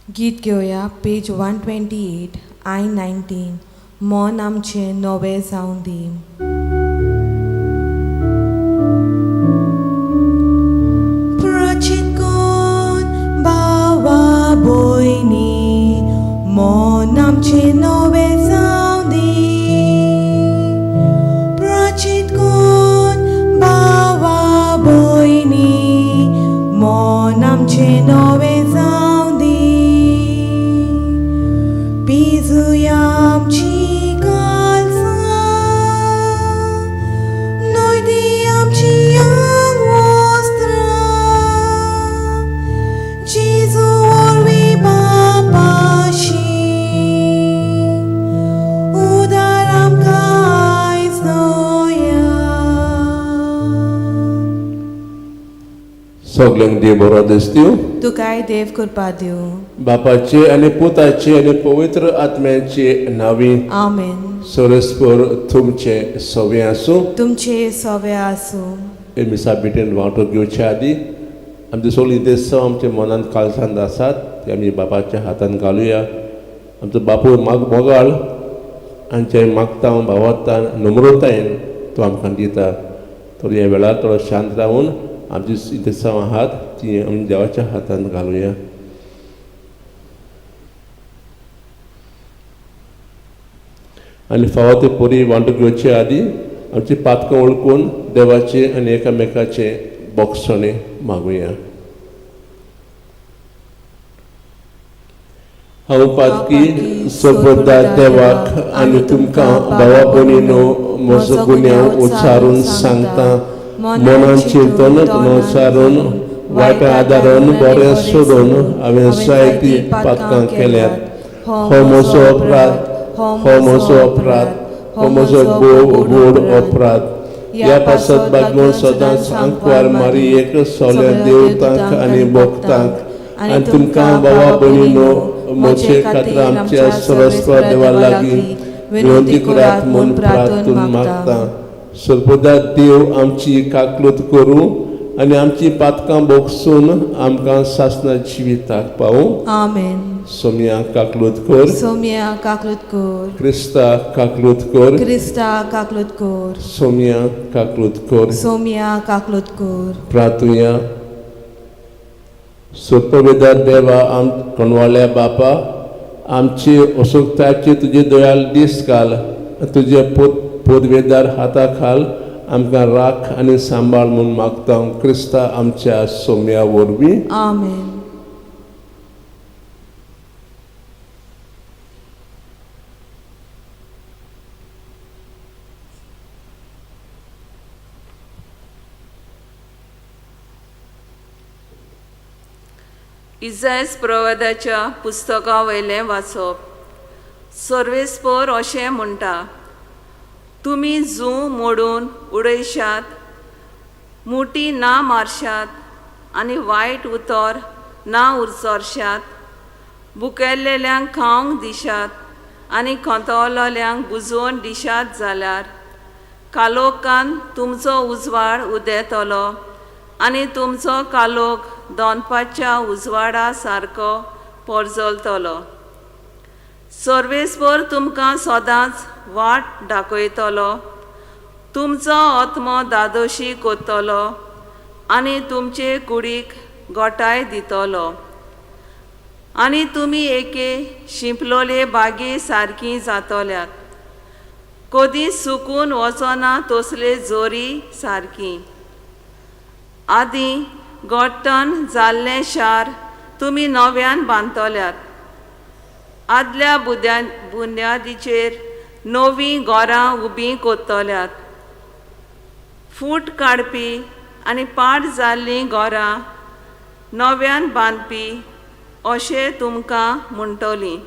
गीत घेवया पेज 128 I 19 मन आमचें नवें जावं दी. प्राचीन कोण भावा भयणी मन आमचें नवें जावं दी. प्राचीन कोण भावा भयणी मन आमचें नवें जावं दी. पिजुया आमची काळजां न्हय दी आमची आंगवस्त्रां जेजू वरवीं बापाशी उदार आमकां आयज नया. सगल्यांक देव बरो दिसतीव. तुकाय देव कृपा दिवं. बापाचे आनी पुताचे आनी पवित्र आत्म्याचे नांवी. आमेन. सरस्पर तुमचे सवे आसूं. तुमचे सवे आसूं. हे मिसा भेटेन वांटो घेवचे आदी आमचे सगळीं देसां आमच्या मनांत काळसांत आसात ते आमी बापाच्या हातान घालुया. आमचो बापूय माग मोगाळ आनी जे मागता भावार्तान नम्रतायेन तो आमकां दिता. तर ह्या वेळार थोडो शांत रावन आमची देसां आहात ती आमी देवाच्या हातान घालुया. आनी फावो ते परी वांटो घेवचे आदी आमची पातकां वळखून देवाचे आनी एकामेकाचे बोगसणे मागुया. हांव पातकी सोबदा देवाक आनी तुमकां भावा भयणीनो म्हजो गुन्यांव उच्चारून सांगता. मनान चिंतन उच्चारून वायट आदारून बरें सोडून हांवें जायतीं पातकां केल्यात. हो म्हजो अपराध, हो म्हजो अपराध, हो म्हजो भोव व्हड अपराध. ह्या पासत बागोवन सदांच आंकवार मारयेक सोल्या देवतांक आनी भक्तांक आनी तुमकां भावा भयणीनो म्हजे खातीर आमच्या सरस्वर देवा लागीं विनंती करात म्हूण प्रार्थून मागता. सर्पदा देव आमची काकलूत करूं आनी आमची पातकां भोगसून आमकां सासना जिविताक पावूं. आमेन. सोमया काकलूत कर. सोम्या काकलूत कर. क्रिस्ता काकलूत कर. क्रिस्ता काकलूत कर. सोमया काकलूत कर. सोम्या काकलूत कर. प्रार्थुया. सोपवेदा देवा आम कोणवाल्या बापा आमची असोकतायची तुजे दयाल दीस घाल. तुजे पोदवेदार हाता खाल आमकां राख आनी सांबाळ म्हूण मागता क्रिस्ता आमच्या सोम्या वरवीं. आमेन. इजायस प्रवादाच्या पुस्तका वयलें वाचप. सर्वेस्पोर अशें म्हणटा, तुमी जूं मोडून उडयशात, मुठी ना मारशात आनी वायट उतर ना उरचरशात, बुकेल्ल्यांक खावंक दिशात आनी खंतवलोल्यांक बुजोवन दिशात जाल्यार कालोकान तुमचो उजवाड उदेतलो आनी तुमचो कालोक दोनपाच्या उजवाडा सारको परजलतलो. सर्वेस्पर तुमकां सदांच वाट दाखयतलो, तुमचो आत्मो दादोशी कोत्तलो आनी तुमचे कुडीक गोठाय दितलो आनी तुमी एके शिंपलोले बागे सारकी जातल्यात, कदीच सुकून वचना तसले जोरी सारकी. आदीं गोट्टन जाल्लें शार तुमी नव्यान बांदतल्यात, आदल्या बुन्यादीचेर नवीं घरां उबीं कोत्तल्यात. फूट काडपी आनी पाड जाल्लीं घरां नव्यान बांदपी अशें तुमकां म्हणटलीं.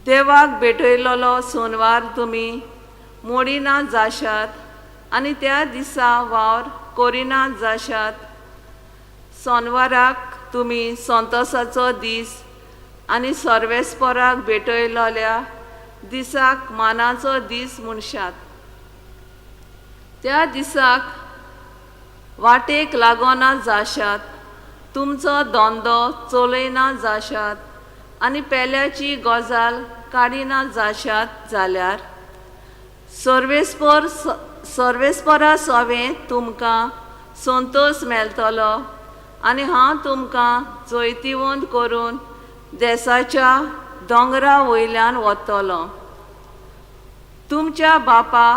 देवाक भेटयलोलो सोनवार तुमी मोडिना जाशात आनी त्या दिसा वावर करिना जाशात. सोनवाराक तुमी संतोसाचो दीस आनी सर्वेस्पराक भेटयलोल्या दिसाक मानाचो दीस म्हणशात. त्या दिसाक वाटेक लागोना जाशात, तुमचो धंदो चलयना जाशात आनी पेल्याची गजाल काडिना जाशात जाल्यार सर्वेस्पर सर्वेस्परा सवें तुमकां संतोश मेळटलो आनी हांव तुमकां जैतिवंत करून देसाच्या दोंगरा वयल्यान वतलो. तुमच्या बापा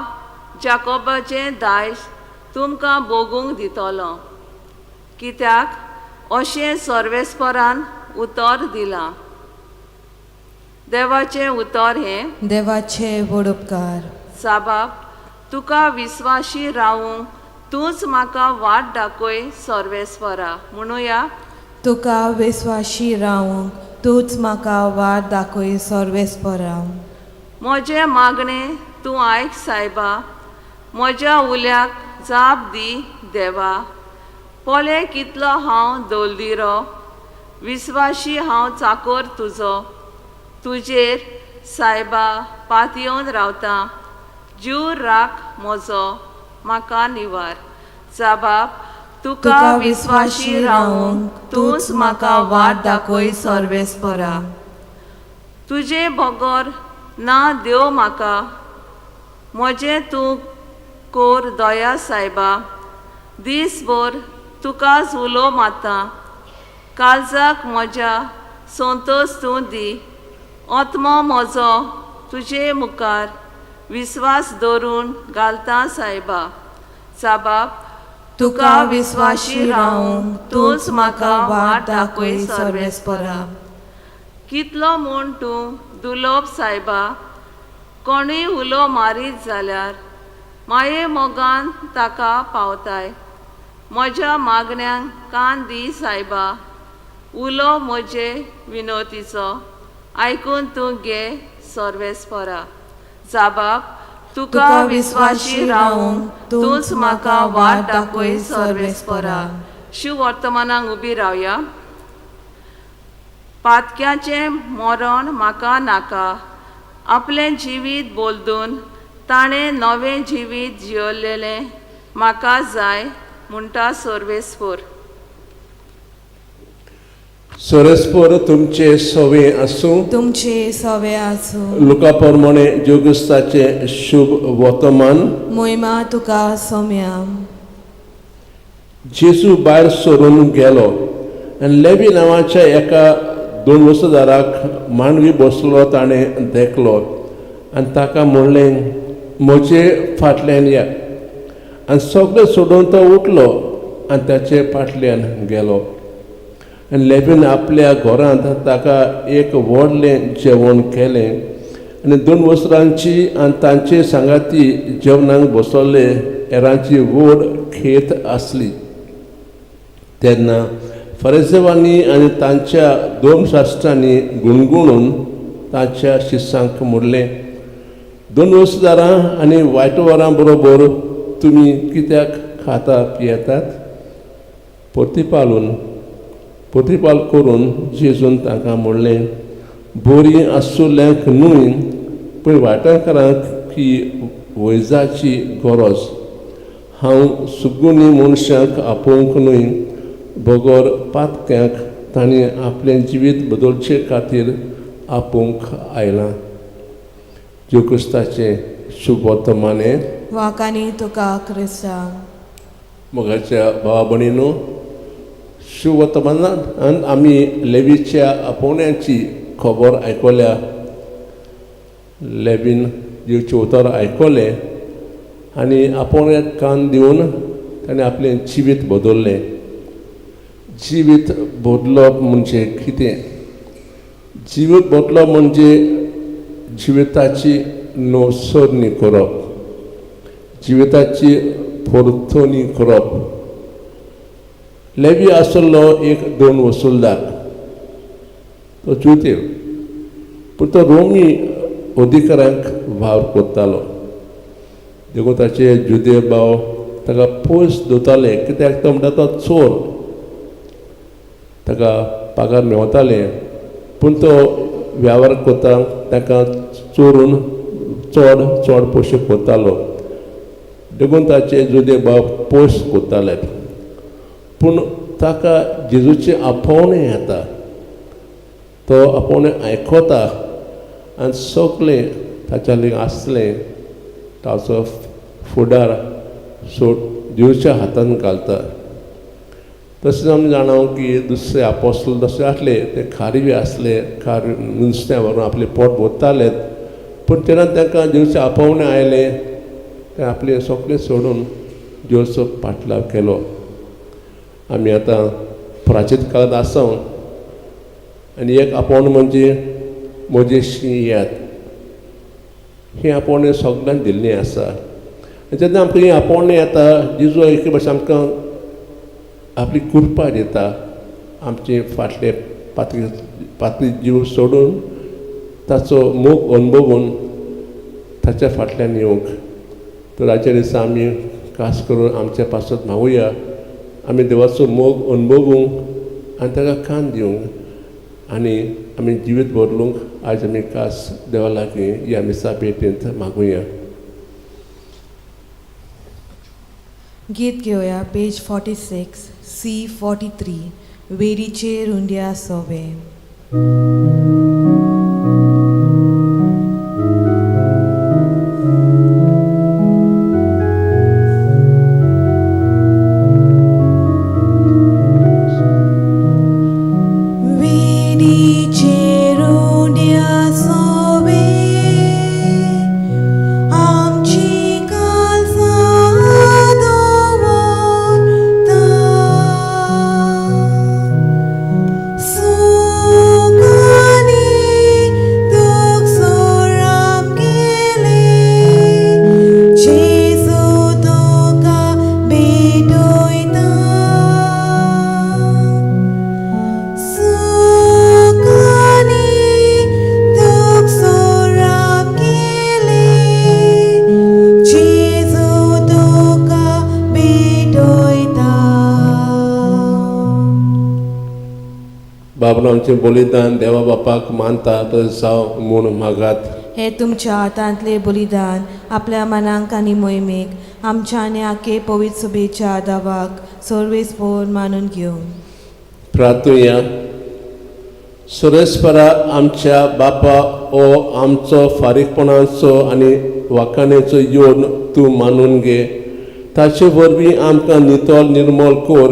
जाकोबाचें दायज तुमकां भोगूंक दितलो, कित्याक अशें सर्वेस्परान उतर दिलां. देवाचें उतर हें. देवाचे व्हड उपकार. साबाब, तुका विस्वाशी रावूंक तूंच म्हाका वाट दाखय सर्वेस्परा. म्हणुया. तुका विस्वाशी रावूंक तूंच म्हाका वाट दाखय सर्वेस्परा. म्हजें मागणें तूं आयक सायबा, म्हज्या उल्याक जाप दी देवा. पळय कितलो हांव दलदिरो, विस्वाशी हांव चाकोर तुजो. तुजेर सायबा पातयेवन रावता, जीव राख म्हजो म्हाका निवार. जाबाब, तुका विस्वाशी रावूंक तूंच म्हाका वाट दाखय सर्वेस्परा. तुजे बगर ना देव म्हाका, म्हजें तूं कोर दया सायबा. दीसभर तुकाच उलो मारता, काळजाक म्हज्या संतोश तूं दी. आत्मो म्हजो तुजे मुखार विस्वास दवरून घालता सायबा. साबाब, तुका विस्वाशी रावूंक तूंच म्हाका वाट दाखय सर्वेस्परा. कितलो म्हूण तूं दुलोब सायबा, कोणूय उलो मारीत जाल्यार माये मोगान ताका पावताय. म्हज्या मागण्यांक कान दी सायबा, उलो म्हजे विनोतीचो आयकून तूं घे सर्वेस्परा. जाबाब, तुका विस्वाशी रावूंक तूंच म्हाका वाट दाखय सर्वेस्परा. शिव वर्तमानाक उबी रावया. पातक्याचें मरण म्हाका नाका, आपलें जिवीत बदलून ताणें नवें जिवीत जियलेलें म्हाका जाय म्हणटा सर्वेस्पर. सर्वेस्पर तुमचे सवे आसूं. तुमचे सवे आसूं. लुका प्रमाणे जोगस्ताचें शुभ वर्तमान. मोहिमा तुका सोम्या. जेजू भायर सरून गेलो आनी लेवी नांवाच्या एका दोन वसदाराक मांडवी बसलो ताणें देखलो आनी ताका म्हणलें, म्हजे फाटल्यान या. आनी सगळें सोडून तो उठलो आनी ताचे फाटल्यान गेलो. आनी लेवीन आपल्या घरांत ताका एक व्हडलें जेवण केलें आनी दोन वस्त्रांची आनी तांचे सांगाती जेवणाक बसवल्ले हेरांची व्हड खेत आसली. तेन्ना फरेसेवांनी आनी तांच्या धर्मशास्त्रांनी गुणगुणून तांच्या शिसांक म्हणलें, दोन वसदारां आनी वायटवारां बरोबर तुमी कित्याक खाता पियेतात? प्रतिपाल करून जेजून तांकां म्हणलें, बरीं आसुल्ल्यांक न्हय पूण वायटकारांक ही वैजाची गरज. हांव सुगुणी मनशांक आपोवंक न्हय, बगर पातक्यांक तांणी आपलें जिवीत बदलचे खातीर आपोवंक आयलां. जेव क्रिस्ताचें शुभ वर्तमाने. वाकानी तुका क्रिस्ता. मोगाच्या भावा भयणीनो, शुभ वर्तमानान आमी लेवीच्या आपोवण्याची खबर आयकल्या. लेवीन दिवचें उतर आयकलें आनी आपोवण्याक कान दिवन ताणें आपलें जिवीत बदललें. जिवीत बदलप म्हणजे कितें? जिवीत बदलप म्हणजे जिविताची नवसरणी करप, जिविताची परतणी करप. लेवी आसलो एक दोन वसुलदार, तो जुदेव, पूण तो रोमी अधिकाऱ्यांक वावर करतालो. देखून ताचे जुदेव भाव ताका पयस दवरताले, कित्याक तो म्हणटा तो चोर. ताका पगार मेवताले, पूण तो वेव्हार करता ताका चोरून चड चड पयशे करतालो. देखून ताचे जुदे भाव पयस करताले. पूण ताका जेजूचें आपोवणें येता, तो आपोवणें आयकता आनी सगळें ताच्या लागीं आसलें ताचो फुडार सोड जेजूच्या हातान घालता। तशेंच आमी जाणा की दुसरे आपोस्ल तशे आसले, ते खारवी आसले, खार नुस्त्या व्हरून आपलें पोट भरताले, पूण तेन्ना तांकां जेजूचें आपोवणें आयलें, ते आपलें सगळें सोडून जेजूचो पाटलाव केलो। आमी आतां प्राचीन काळांत आसा आनी एक आपोवणें म्हणजे म्हजेशी येयात, हें आपोवणें सगळ्यांक दिल्लें आसा। आनी जेन्ना आमकां हें आपोवणें येता, जेजू एके भाशेन आमकां आपली कृपा दिता, आमचे फाटले पात्री जीव सोडून ताचो मोग अनुभवून ताच्या फाटल्यान येवंक। तर आयच्या दिसा आमी खास करून आमच्या पासत मागुया, आमी देवाचो मोग अनुभवूंक आनी ताका कान दिवंक आनी आमी जिवीत बदलूंक आयज आमी खास देवा लागीं ह्या मिसा भेटेंत मागुया। गीत घेवया पेज 46 C 43 वेरीचे रुंड्या सोवे। वेरीचे रुंड्या सोवे आमची काळजां दवरता, सुख आनी दुख सोराप केले, जेजू तुका भेटयता, सुख आनी दुख सोराप केले, जेजू तुका भेटयता। बाबा आमचें बलिदान देवा बापाक मानता तर जावं म्हूण मागात। हे तुमच्या हातांतले बलिदान आपल्या मनांक आनी मोहिमेक आमच्या आनी आखे पवित्र सभेच्या दावाक सर्वेस्पोर मानून घेवं। प्रार्थुया। सुरेस्परा आमच्या बापा ओ आमचो फारीकपणाचो आनी वाखाणेचो येवन तूं मानून घे, ताचे वरवीं आमकां नितळ निर्मळ कर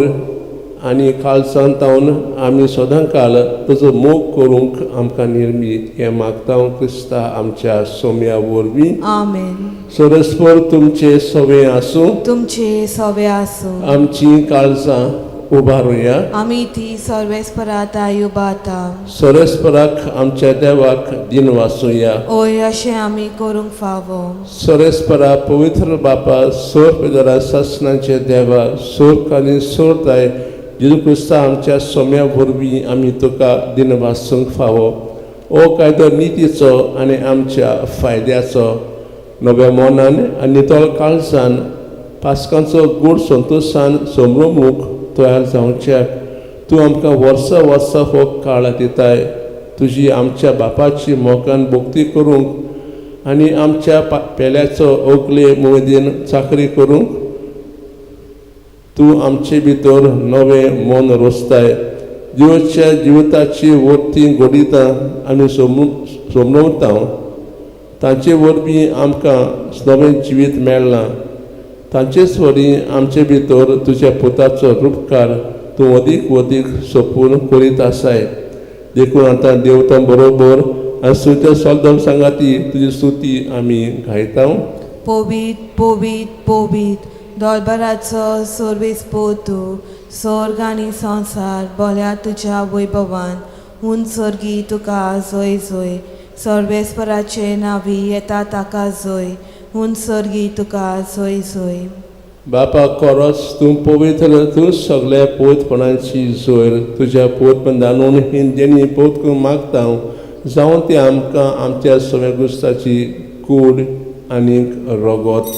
आनी काळजांत तावन आमी सदांकाल तुजो मोग करूंक आमकां निर्मी, हें मागता क्रिस्ता आमच्या सोम्या वरवीं। आमेन। सरस्पर तुमचे सवे आसूं, तुमचे सवे आसूं। आमची काळजां उबारुया, आमी ती सर्वेस्परात उबाता। सरस्पराक आमच्या देवाक दिन वासुया। ओय अशें आमी करूंक फावो। सरस्परा पवित्र बापा सोर पेदरा सासणाचे देवा सोर आनी सोरताय जेजू क्रिस्ता आमच्या सोम्या वरवीं आमी तुका दिन वासूंक फावो। ओ कायदो नितीचो आनी आमच्या फायद्याचो नव्या मनान आनी नितळ काळजान पास्कांचो गोड संतोशान समरोमूक तयार जावच्याक तूं आमकां वर्सां वर्सां हो काळ दिताय। तुजी आमच्या बापाची मोगान भक्ती करूंक आनी आमच्या पेल्याचो ओगले उमेदीन चाकरी करूंक तूं आमचे भितर नवें मन रोसताय। जिवच्या जिविताची वरती घडयता आमी समजता, तांचे वरवीं आमकां नवें जिवीत मेळ्ळां। तांचेच वरवीं आमचे भितर तुज्या पुताचो रुपकार तूं अदीक अदीक सोपून करीत आसाय। देखून आतां देवता बरोबर आनी सुत्या सोल्दम सांगाती तुजी स्तुती आमी गायता। पवीत पवीत पवीत दोलबराचो सर्वेस्पोर तूं, स्वर्ग आनी संवसार बोल्या तुज्या वैभवान। उंच स्वर्गी तुका जोय जोय, सर्वेस्पराचे नांवी येता ताका जोय, उंच स्वर्गी तुका जोय जोय। बापा कोरस तूं पवित्र, तूं सगळ्या पवित्रपणाची जोर, तुज्या पवित्रपण दानून ही देणी पवित्र करूंक मागता जावं ती आमकां आमच्या सगळ्या गुस्ताची कूड आनीक रगत।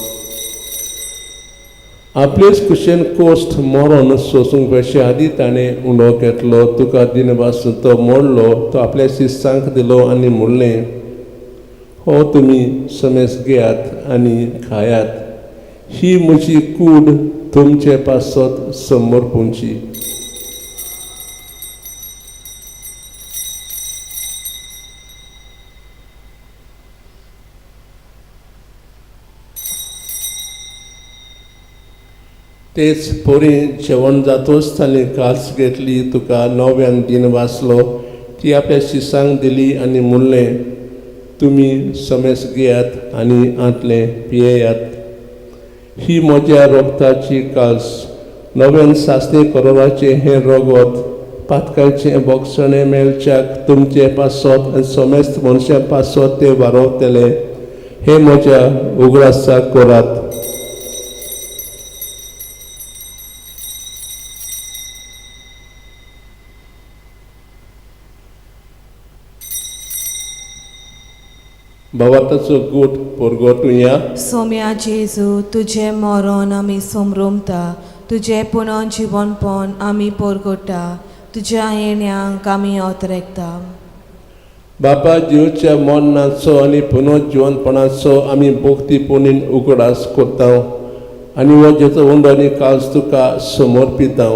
आपलेच कुशेन कोश्ट मरण सोसूंक वेचे आदी ताणें उंडो घेतलो, तुका दिनवास तो मोडलो, तो आपल्या शिस्तांक दिलो आनी म्हणलें, हो तुमी समेस घेयात आनी खायात, ही म्हजी कूड तुमचे पासत समर्पूंची। तेच परी जेवण जातोच ताणें कास घेतली, तुका नव्यान दिन वाचलो, ती आपल्या शिसांक दिली आनी म्हणलें, तुमी समेस घेयात आनी आंतलें पियेयात. ही म्हज्या रोगताची कास, नव्यान सासणी करोराचें हें रगत पातकांचें बोगसणें मेळच्याक तुमचे पासत आनी समेस्त मनशां पासत तें वारवतलें. हें म्हज्या उगडासाक करात. भावार्थाचो गूट परगटुया. सोम्या जेजू, तुजें मरण आमी समरोमता, तुजें पुनः जिवनपण आमी परगटा, तुज्या येण्यांक आमी अतरेकता. बापा, जिवच्या मरणाचो आनी पुनर्जिवनपणाचो आमी भक्तीपुणीन उगडास करता आनी हो जेचो उंडो आनी काज तुका समर्पिता.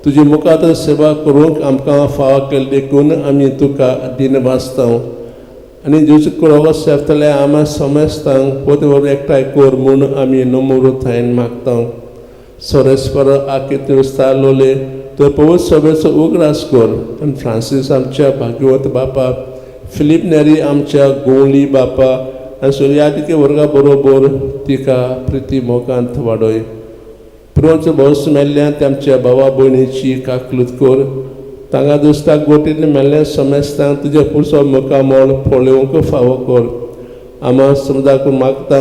तुजी मुखार सेवा करूंक आमकां फावो केली देखून आमी तुका दिनवासता आनी जेजू कुळावो सेवतले आमा समेस्तांक पोते वरवीं एकठांय कर म्हूण आमी नमुरुतायेन मागता. सोरेस्पर आकित्युस्तालोले तर पवित्र सभेचो उगडास कर आनी फ्रांसीस आमच्या भाग्यवंत बापा, फिलीप नेरी आमच्या गोंवली बापा आनी सुर्यादिके वर्गा बरोबर तिका प्रिती मोगांत वाडय. पुरवंचो भौस मेल्ल्यान ते आमच्या भावा भयणीची काकलूत कर. तांगा दुस्ताक गोटींत मेल्ल्या समेस्तांक तुज्या पुरसो मुखामळ पळोवंक फावो कर. आमा समुदाक मागता,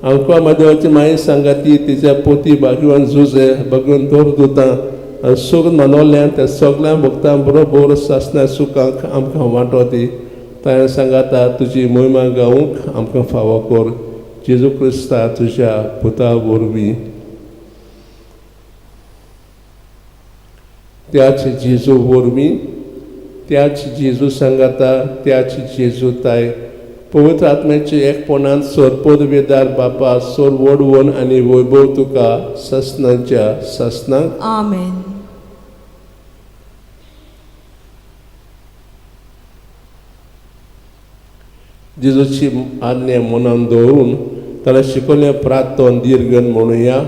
आमकां म्हादेवाची माई सांगाती तिच्या पोती भाग्यवान जुजे भगवान दवर दुता आनी सूख मनोवल्यान त्या सगळ्या भक्तां बरोबर सासण्या सुखांक आमकां वांटो दी. ताणें सांगाता तुजी मोहिमा गावूंक आमकां फावो कर. जेजू क्रिस्ता तुज्या पुता वरवीं. त्याच जेजू वरवीं, त्याच जेजू सांगाता, त्याच जेजू ताय पवित्र आत्म्याचे एकपणान सोरपोद वेदार बापा सोर वडवण आनी वैभव तुका ससनाच्या ससनाक. आमेन. जेजूची आज्ञा मनान दवरून ताणें शिकवलें प्रार्थन दीर्घन म्हणुया.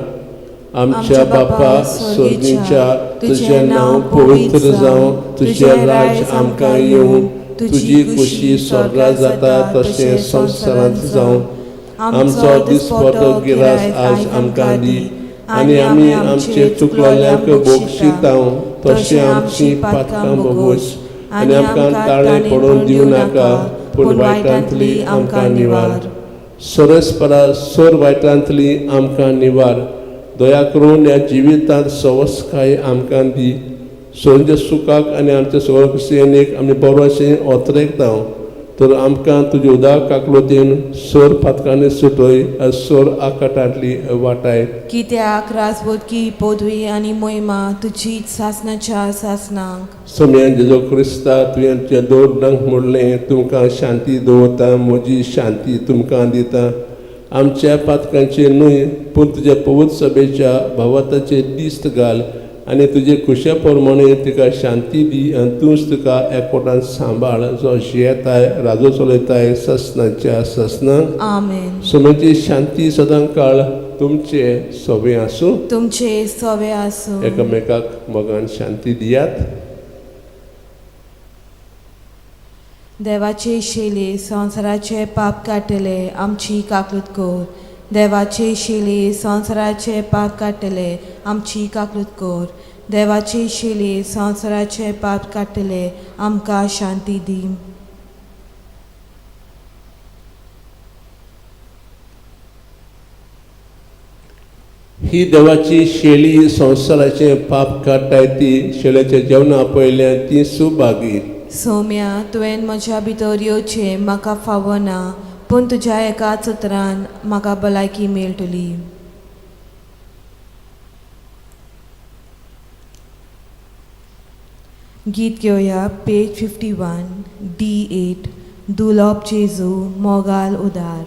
आमच्या बापा सर्गीच्या, तुजें नांव पवित्र जावं, तुजें राज्य आमकां येवं, तुजी खुशी स्वर्गात जाता तशें संवसारांत जावं. आमचो दिसपटो गिरास आज आमकां दी आनी आमी आमचे चुकलोल्यांक बक्षितांव तशें आमची पातकां भोगोस आनी आमकां ताळें पडोवन दिवं नाका, पूण वायटांतली आमकां निवार. सोरसपरा सोर वायटांतली आमकां निवार. दया करून ह्या जिवितांत सवसकाय आमकां दी. सोंच्या सुखाक आनी आमच्या सगळ्या आमी बरोशें ओतरेकता तर आमकां तुजी उदक काकलुतीन सोर पातकांनी सुटय आनी सोर आकाटांतली वाटाय. कित्याक राजबोधकी पदवी आनी मोहिमा तुजीच सासणाच्या सासणाक. सोम्यान जेजू क्रिस्ता, तुवें आमच्या दोरडांक म्हणलें, तुमकां शांती दवरता, म्हजी शांती तुमकां दिता. आमच्या पातकांचे न्हय पूण तुज्या पवित्र सभेच्या भावाताचे दिस्त घाल आनी तुजे खुशे प्रमाणे तिका शांती दी आनी तूंच तुका एकवटान सांबाळ, जो जियेताय राजो चलयताय ससनाच्या ससनाक. आमेन. सोम्याची शांती सदां काळ तुमचे सोबे आसूं. तुमचे सवे आसूं. एकामेकाक मोगान शांती दियात. देवाचे शिले संवसाराचे पाप काडटले, आमची काकूत कर. देवाचे शिले संवसाराचे पाप काडटले, आमची काकूत कर. देवाचे शिले संवसाराचे पाप काडटले, आमकां शांती दी. ही देवाची शेळी संवसाराचें पाप काडटाय ती शेळ्याच्या जेवणा पयल्यान ती सुभागी. सोम्या, तुवें म्हज्या भितर येवचें म्हाका फावना, पूण तुज्या एकाच उतरान म्हाका भलायकी मेळटली. गीत घेवया पेज 51 D8, दुलोप जेजू मोगाल उदार.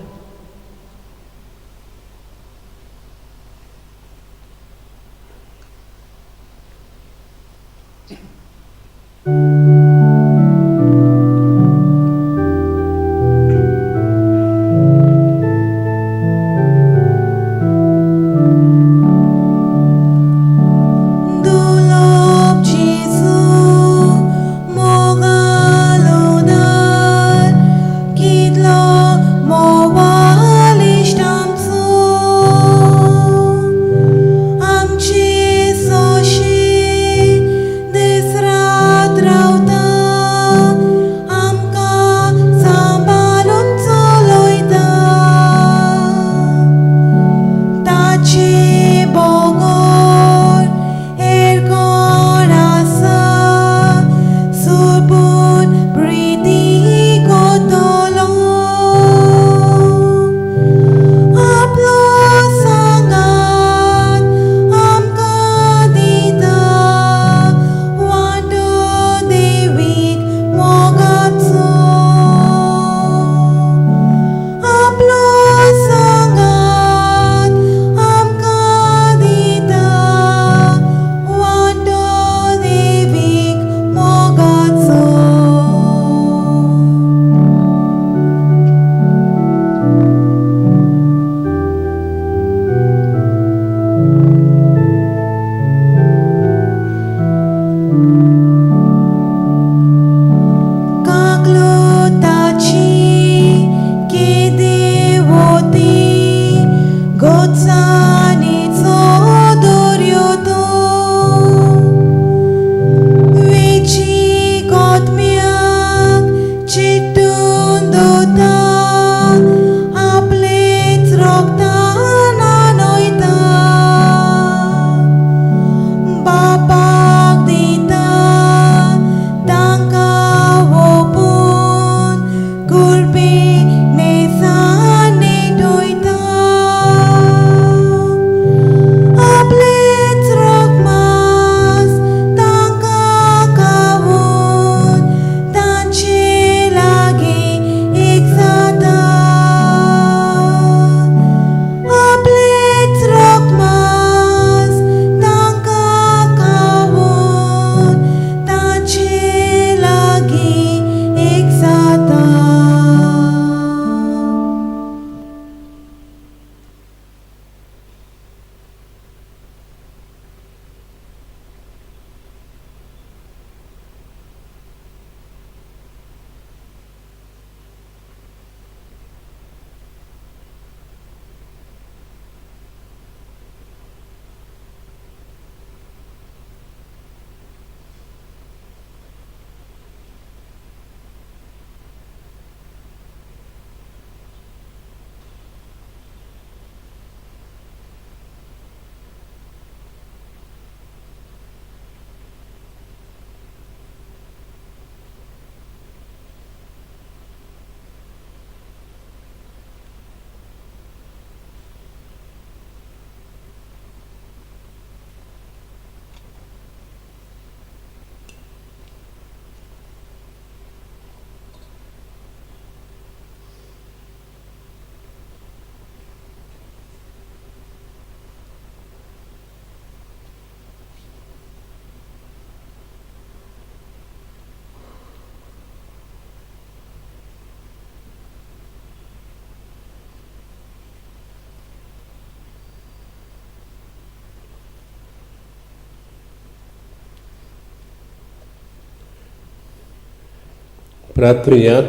प्रार्थुया.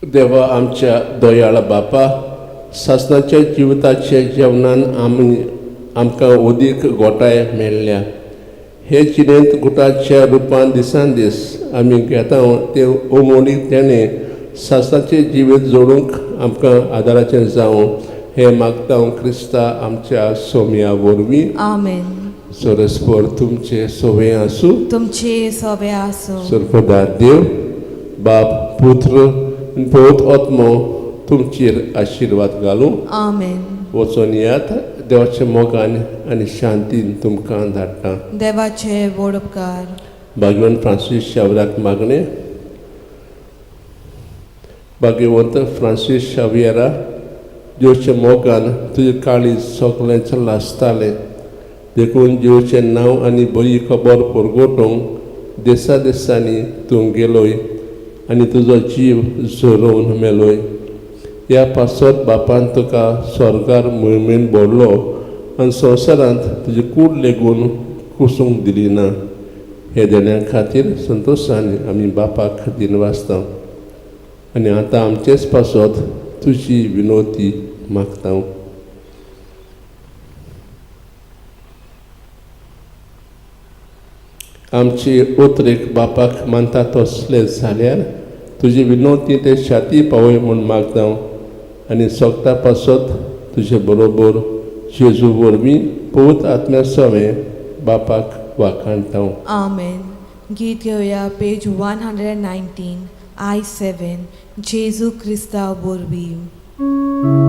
देवा आमच्या दयाळ बापा, सासणाच्या जिविताच्या जेवणान आमी आमकां उदीक गोठाय मेळ्ळ्या. हे जिणेंत गुटाच्या रुपान दिसान दीस आमी घेता ते उमोडीक तेणें सासणाचें जिवीत जोडूंक आमकां आदाराचें जावं हें मागता क्रिस्ता आमच्या सोम्या वरवीं. आमेन. सरस्पर तुमचें सोवें आसूं. तुमचे सोबे आसूं. सर्पदा देव बाप पुत्र आनी पवित्र आत्मो तुमचेर आशिर्वाद घालूं. आमेन. वचून येयात, देवाच्या मोगान आनी शांतीन तुमकां धाडटा. देवाचे व्हड उपकार. भाग्यवंत फ्रांसीस शावराक मागणें. भाग्यवंत फ्रांसीस शावियरा, देवच्या मोगान तुजें काळीज सगळें लासतालें, देखून देवचें नांव आनी बरी खबर परगटोवंक देसा देसांनी तूं गेलोय आनी तुजो जीव झरोवन मेलोय. ह्या पासत बापान तुका स्वर्गार मुळमेन भरलो आनी संवसारांत तुजी कूड लेगून कुसूंक दिली ना. हे देण्या खातीर संतोशान आमी बापाक दिनवासता आनी आतां आमचेच पासत तुजी विनोती मागता. आमची उतरेक बापाक मानता तसले जाल्यार तुजी विनोती ते छाती पावय म्हूण मागता आनी सोगता पासत तुजे बरोबर जेजू वरवीं पवित्र आत्म्या सवें बापाक वाखाणता. आमेन. गीत घेवया पेज 119 I 7, जेजू क्रिस्ता वरवीं.